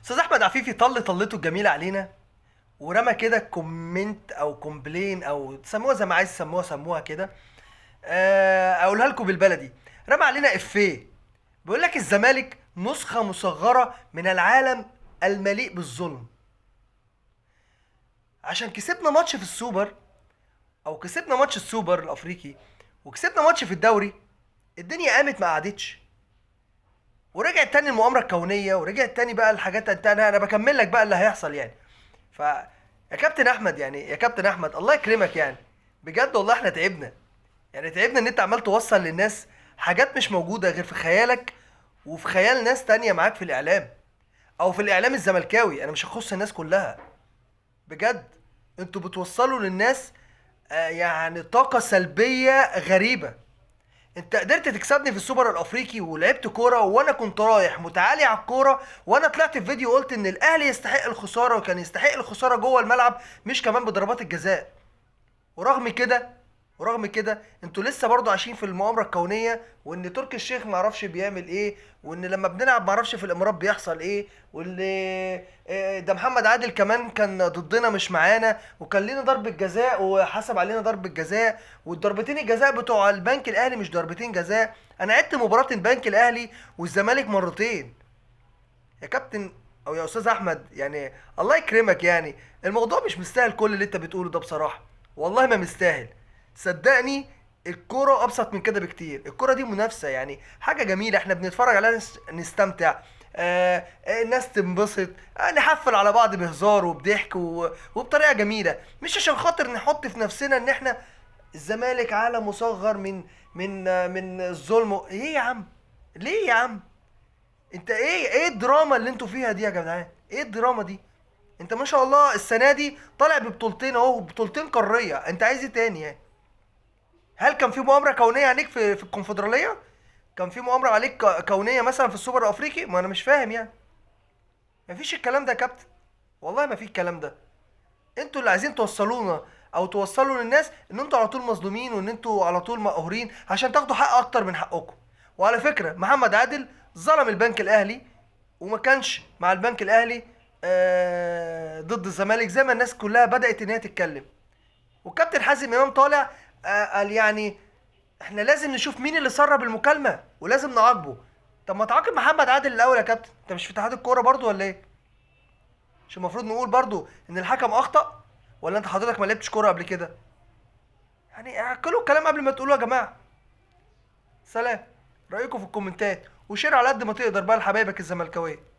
استاذ احمد عفيفي طل طلته الجميلة علينا ورمى كده comment او complain او تسموها زي ما عايز تسموها سموها كده. اقولها لكم بالبلدي، رمى علينا افيه بيقول لك الزمالك نسخه مصغرة من العالم المليء بالظلم. عشان كسبنا ماتش في السوبر او كسبنا ماتش السوبر الافريقي وكسبنا ماتش في الدوري، الدنيا قامت ما قعدتش، ورجعت تاني المؤامرة الكونية، ورجعت تاني بقى الحاجات التانية. انا بكمل لك بقى اللي هيحصل يعني. ف يا كابتن احمد، يعني يا كابتن احمد الله يكرمك، يعني بجد والله احنا تعبنا، يعني تعبنا ان انت عمال توصل للناس حاجات مش موجودة غير في خيالك وفي خيال ناس تانية معاك في الاعلام او في الاعلام الزملكاوي. انا مش هخص الناس كلها، بجد انتوا بتوصلوا للناس يعني طاقة سلبية غريبة. انت قدرت تكسبني في السوبر الافريقي ولعبت كورة وانا كنت رايح متعالي على الكورة، وانا طلعت في فيديو قلت ان الاهلي يستحق الخسارة وكان يستحق الخسارة جوه الملعب مش كمان بضربات الجزاء. ورغم كده انتوا لسه برضو عايشين في المؤامرة الكونية، وان تركي الشيخ معرفش بيعمل ايه، وان لما بنلعب معرفش في الامارات بيحصل ايه، وان ده محمد عادل كمان كان ضدنا مش معانا وكان لنا ضربة جزاء وحسب علينا ضربة جزاء، والضربتين الجزاء بتوع البنك الاهلي مش ضربتين جزاء. انا عدت مباراة البنك الاهلي والزمالك مرتين يا كابتن او يا استاذ احمد، يعني الله يكرمك، يعني الموضوع مش مستاهل كل اللي انت بتقوله ده بصراحة، والله ما مستاهل. صدقني الكرة ابسط من كده بكتير. الكرة دي منافسة، يعني حاجة جميلة احنا بنتفرج عليها نستمتع، الناس تنبسط، نحفل على بعض بهزار وبضحك وبطريقة جميلة، مش عشان خاطر نحط في نفسنا ان احنا الزمالك عالم مصغر من الظلم. ايه يا عم؟ ليه يا عم؟ انت ايه الدراما اللي انتوا فيها دي يا جدعان؟ ايه الدراما دي؟ انت ما شاء الله السنة دي طالع ببطولتين اهو، بطولتين قارية، انت عايز ايه تاني يعني؟ هل كان في مؤامرة كونية عليك في الكونفدراليه؟ كان في مؤامرة عليك كونية مثلا في السوبر الافريقي؟ ما انا مش فاهم يعني. مفيش الكلام ده يا كابتن، والله ما في الكلام ده. انتوا اللي عايزين توصلونا او توصلوا للناس ان انتوا على طول مظلومين وان انتوا على طول مقهورين عشان تاخدوا حق اكتر من حقكم. وعلى فكرة محمد عادل ظلم البنك الاهلي وما كانش مع البنك الاهلي ضد الزمالك زي ما الناس كلها بدات ان هي تتكلم. والكابتن حازم امام طالع، قال يعني احنا لازم نشوف مين اللي سرب المكالمة ولازم نعاقبه. طب ما تعاقب محمد عادل الاول يا كابتن، انت مش في اتحاد الكورة برضو ولا ايه؟ مش المفروض نقول برضو ان الحكم اخطا؟ ولا انت حضرتك ما لعبتش كورة قبل كده؟ يعني اعقلوا الكلام قبل ما تقولوه يا جماعة. سلام، رايكم في الكومنتات، و share على قد ما تقدر بقى لحبايبك الزملكاويه.